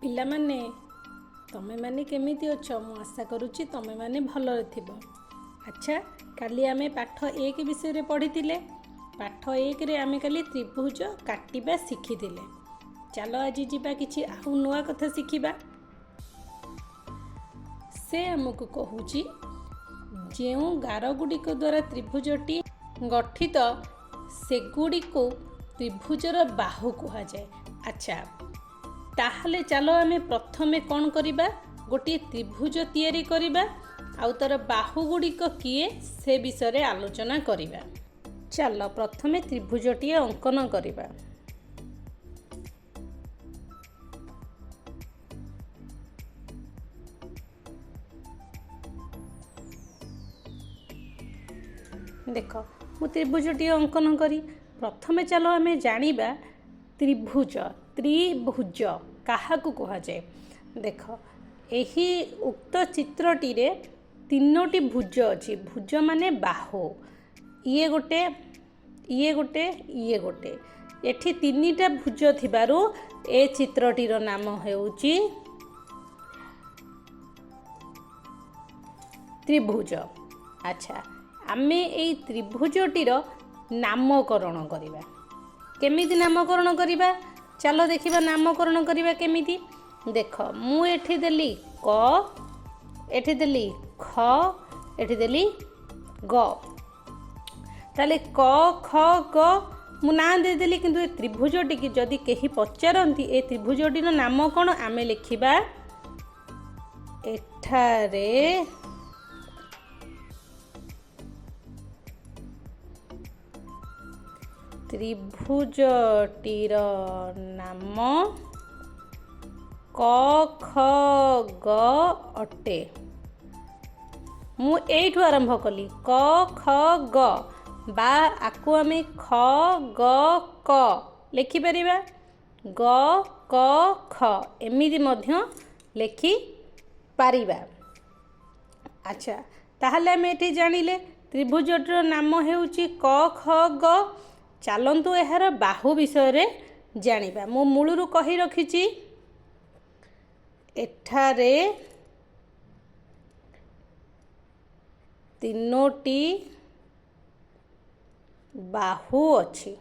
ପିଲାମାନେ, ତମେମାନେ କେମିତି ଅଛ? ମୁଁ ଆଶା କରୁଛି ତମେମାନେ ଭଲରେ ଥିବ। ଆଚ୍ଛା, କାଲି ଆମେ ପାଠ 1 ବିଷୟରେ ପଢ଼ିଥିଲେ। ପାଠ 1ରେ ଆମେ କାଲି ତ୍ରିଭୁଜ କାଟିବା ଶିଖିଥିଲେ। ଚାଲ ଆଜି ଯିବା, କିଛି ଆଉ ନୂଆ କଥା ଶିଖିବା। ସେ ଆମକୁ କହୁଛି, ଯେଉଁ ଗାର ଗୁଡ଼ିକ ଦ୍ୱାରା ତ୍ରିଭୁଜଟି ଗଠିତ, ସେଗୁଡ଼ିକୁ ତ୍ରିଭୁଜର ବାହୁ କୁହାଯାଏ। ଆଚ୍ଛା, ତାହେଲେ ଚାଲ ଆମେ ପ୍ରଥମେ କ'ଣ କରିବା? ଗୋଟିଏ ତ୍ରିଭୁଜ ତିଆରି କରିବା ଆଉ ତା'ର ବାହୁ ଗୁଡ଼ିକ କିଏ ସେ ବିଷୟରେ ଆଲୋଚନା କରିବା। ଚାଲ ପ୍ରଥମେ ତ୍ରିଭୁଜଟିଏ ଅଙ୍କନ କରିବା। ଦେଖ, ମୁଁ ତ୍ରିଭୁଜଟିଏ ଅଙ୍କନ କରି ପ୍ରଥମେ ଚାଲ ଆମେ ଜାଣିବା ତ୍ରିଭୁଜ କାହାକୁ କୁହାଯାଏ। ଦେଖ, ଏହି ଉକ୍ତ ଚିତ୍ରଟିରେ ତିନୋଟି ଭୁଜ ଅଛି। ଭୁଜ ମାନେ ବାହୁ। ଇଏ ଗୋଟେ, ଇଏ ଗୋଟେ, ଇଏ ଗୋଟେ। ଏଠି ତିନିଟା ଭୁଜ ଥିବାରୁ ଏ ଚିତ୍ରଟିର ନାମ ହେଉଛି ତ୍ରିଭୁଜ। ଆଚ୍ଛା, ଆମେ ଏଇ ତ୍ରିଭୁଜଟିର ନାମକରଣ କରିବା। କେମିତି ନାମକରଣ କରିବା? ଚାଲ ଦେଖିବା ନାମକରଣ କରିବା କେମିତି। ଦେଖ, ମୁଁ ଏଠି ଦେଲି କ, ଏଠି ଦେଲି ଖ, ଏଠି ଦେଲି ଗ। ତାହେଲେ କ ଖ ଗ ମୁଁ ନାଁ ଦେଇଦେଲି। କିନ୍ତୁ ଏ ତ୍ରିଭୁଜଟିକି ଯଦି କେହି ପଚାରନ୍ତି ଏ ତ୍ରିଭୁଜଟିର ନାମ କ'ଣ, ଆମେ ଲେଖିବା ଏଠାରେ ତ୍ରିଭୁଜଟିର ନାମ କ ଖ ଗ ଅଟେ। ମୁଁ ଏଇଠୁ ଆରମ୍ଭ କଲି, କ ଖ ଗ, ବା ଆକୁ ଆମେ ଖ ଗ କ ଲେଖିପାରିବା, ଗ କ ଖ ଏମିତି ମଧ୍ୟ ଲେଖିପାରିବା। ଆଚ୍ଛା, ତାହେଲେ ଆମେ ଏଠି ଜାଣିଲେ ତ୍ରିଭୁଜଟିର ନାମ ହେଉଛି କ ଖ ଗ। ଚାଲନ୍ତୁ ଏହାର ବାହୁ ବିଷୟରେ ଜାଣିବା। ମୁଁ ମୂଳରୁ କହି ରଖିଛି, ଏଠାରେ ତିନୋଟି ବାହୁ ଅଛି।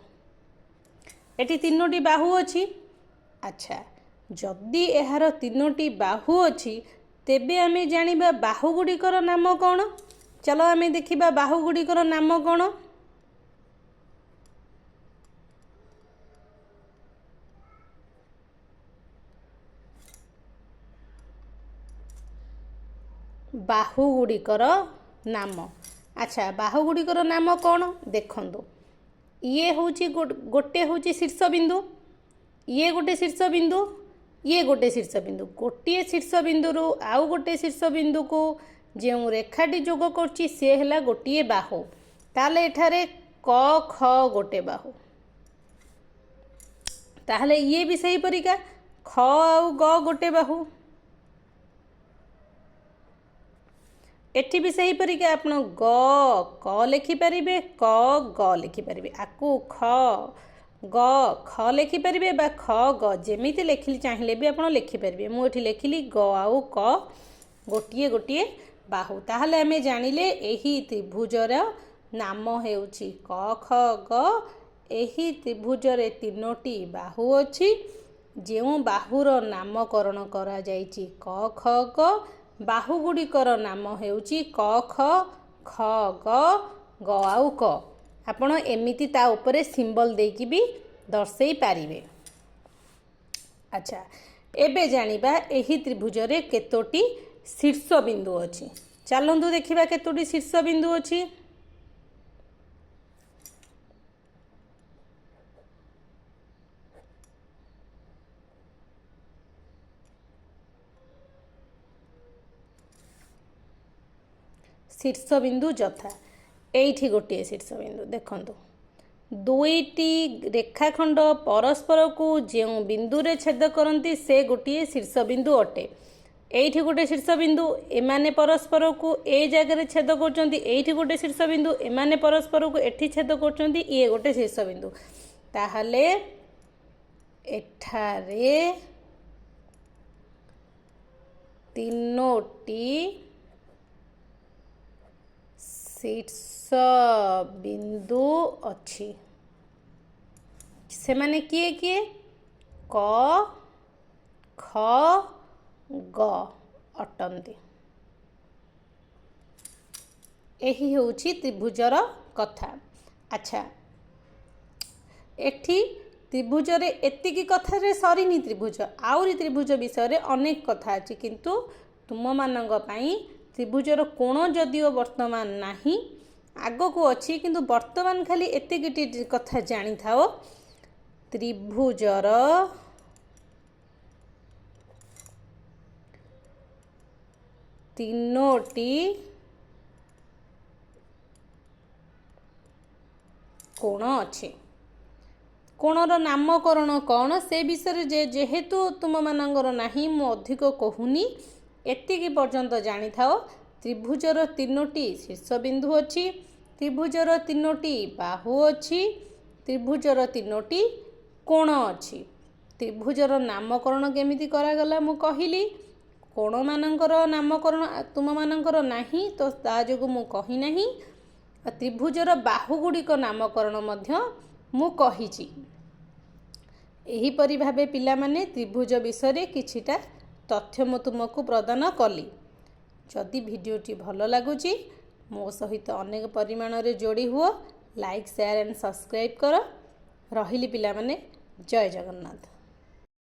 ଏଠି ତିନୋଟି ବାହୁ ଅଛି। ଆଚ୍ଛା, ଯଦି ଏହାର ତିନୋଟି ବାହୁ ଅଛି, ତେବେ ଆମେ ଜାଣିବା ବାହୁ ଗୁଡ଼ିକର ନାମ କ'ଣ। ଚାଲ ଆମେ ଦେଖିବା ବାହୁ ଗୁଡ଼ିକର ନାମ କ'ଣ। ବାହୁ ଗୁଡ଼ିକର ନାମ। ଆଚ୍ଛା, ବାହୁ ଗୁଡ଼ିକର ନାମ କ'ଣ? ଦେଖନ୍ତୁ, ଇଏ ହେଉଛି ଗୋଟେ ହେଉଛି ଶୀର୍ଷବିନ୍ଦୁ, ଇଏ ଗୋଟେ ଶୀର୍ଷବିନ୍ଦୁ, ଇଏ ଗୋଟେ ଶୀର୍ଷବିନ୍ଦୁ। ଗୋଟିଏ ଶୀର୍ଷବିନ୍ଦୁରୁ ଆଉ ଗୋଟେ ଶୀର୍ଷବିନ୍ଦୁକୁ ଯେଉଁ ରେଖାଟି ଯୋଗ କରୁଛି, ସିଏ ହେଲା ଗୋଟିଏ ବାହୁ। ତାହେଲେ ଏଠାରେ କ ଖ ଗୋଟେ ବାହୁ। ତାହେଲେ ଇଏ ବି ସେହିପରିକା ଖ ଆଉ ଗ ଗୋଟେ ବାହୁ। ଏଠି ବି ସେହିପରିକା ଆପଣ ଗ କ ଲେଖିପାରିବେ, କ ଗ ଲେଖିପାରିବେ, ଆକୁ ଖ ଗ ଖ ଲେଖିପାରିବେ ବା ଖ ଗ ଯେମିତି ଲେଖିଲି ଚାହିଁଲେ ବି ଆପଣ ଲେଖିପାରିବେ। ମୁଁ ଏଠି ଲେଖିଲି ଗ ଆଉ କ ଗୋଟିଏ ଗୋଟିଏ ବାହୁ। ତାହେଲେ ଆମେ ଜାଣିଲେ ଏହି ତ୍ରିଭୁଜର ନାମ ହେଉଛି କ ଖ ଗ। ଏହି ତ୍ରିଭୁଜରେ ତିନୋଟି ବାହୁ ଅଛି, ଯେଉଁ ବାହୁର ନାମକରଣ କରାଯାଇଛି କ ଖ ଗ। ବାହୁ ଗୁଡ଼ିକର ନାମ ହେଉଛି କ ଖ, ଖ ଗ, ଗ ଆଉ କ। ଆପଣ ଏମିତି ତା ଉପରେ ସିମ୍ବଲ ଦେଇକି ବି ଦର୍ଶେଇ ପାରିବେ। ଆଚ୍ଛା, ଏବେ ଜାଣିବା ଏହି ତ୍ରିଭୁଜରେ କେତୋଟି ଶୀର୍ଷବିନ୍ଦୁ ଅଛି। ଚାଲନ୍ତୁ ଦେଖିବା କେତୋଟି ଶୀର୍ଷବିନ୍ଦୁ ଅଛି। ଶୀର୍ଷବିନ୍ଦୁ ଯଥା, ଏଇଠି ଗୋଟିଏ ଶୀର୍ଷବିନ୍ଦୁ। ଦେଖନ୍ତୁ, ଦୁଇଟି ରେଖାଖଣ୍ଡ ପରସ୍ପରକୁ ଯେଉଁ ବିନ୍ଦୁରେ ଛେଦ କରନ୍ତି, ସେ ଗୋଟିଏ ଶୀର୍ଷବିନ୍ଦୁ ଅଟେ। ଏଇଠି ଗୋଟେ ଶୀର୍ଷବିନ୍ଦୁ, ଏମାନେ ପରସ୍ପରକୁ ଏ ଜାଗାରେ ଛେଦ କରୁଛନ୍ତି। ଏଇଠି ଗୋଟେ ଶୀର୍ଷବିନ୍ଦୁ, ଏମାନେ ପରସ୍ପରକୁ ଏଠି ଛେଦ କରୁଛନ୍ତି। ଇଏ ଗୋଟେ ଶୀର୍ଷବିନ୍ଦୁ। ତାହେଲେ ଏଠାରେ ତିନୋଟି ଶୀର୍ଷ ବିନ୍ଦୁ ଅଛି। ସେମାନେ କିଏ କିଏ? କ, ଖ, ଗ ଅଟନ୍ତି। ଏହି ହେଉଛି ତ୍ରିଭୁଜର କଥା। ଆଚ୍ଛା, ଏଠି ତ୍ରିଭୁଜରେ ଏତିକି କଥାରେ ସରିନି ତ୍ରିଭୁଜ। ଆହୁରି ତ୍ରିଭୁଜ ବିଷୟରେ ଅନେକ କଥା ଅଛି, କିନ୍ତୁ ତୁମମାନଙ୍କ ପାଇଁ ତ୍ରିଭୁଜର କୋଣ ଯଦିଓ ବର୍ତ୍ତମାନ ନାହିଁ, ଆଗକୁ ଅଛି, କିନ୍ତୁ ବର୍ତ୍ତମାନ ଖାଲି ଏତିକିଟି କଥା ଜାଣିଥାଅ। ତ୍ରିଭୁଜର ତିନୋଟି କୋଣ ଅଛି। କୋଣର ନାମକରଣ କ'ଣ, ସେ ବିଷୟରେ ଯେ ଯେହେତୁ ତୁମମାନଙ୍କର ନାହିଁ, ମୁଁ ଅଧିକ କହୁନି। ଏତିକି ପର୍ଯ୍ୟନ୍ତ ଜାଣିଥାଅ। ତ୍ରିଭୁଜର ତିନୋଟି ଶୀର୍ଷବିନ୍ଦୁ ଅଛି, ତ୍ରିଭୁଜର ତିନୋଟି ବାହୁ ଅଛି, ତ୍ରିଭୁଜର ତିନୋଟି କୋଣ ଅଛି। ତ୍ରିଭୁଜର ନାମକରଣ କେମିତି କରାଗଲା ମୁଁ କହିଲି। କୋଣମାନଙ୍କର ନାମକରଣ ତୁମମାନଙ୍କର ନାହିଁ, ତ ତା ଯୋଗୁଁ ମୁଁ କହିନାହିଁ। ତ୍ରିଭୁଜର ବାହୁ ଗୁଡ଼ିକ ନାମକରଣ ମଧ୍ୟ ମୁଁ କହିଛି। ଏହିପରି ଭାବେ ପିଲାମାନେ, ତ୍ରିଭୁଜ ବିଷୟରେ କିଛିଟା ତଥ୍ୟ ମୁଁ ତୁମକୁ ପ୍ରଦାନ କଲି। ଯଦି ଭିଡ଼ିଓଟି ଭଲ ଲାଗୁଛି, ମୋ ସହିତ ଅନେକ ପରିମାଣରେ ଯୋଡ଼ି ହୁଅ, ଲାଇକ୍, ସେୟାର ଆଣ୍ଡ ସବସ୍କ୍ରାଇବ୍ କର। ରହିଲି ପିଲାମାନେ, ଜୟ ଜଗନ୍ନାଥ।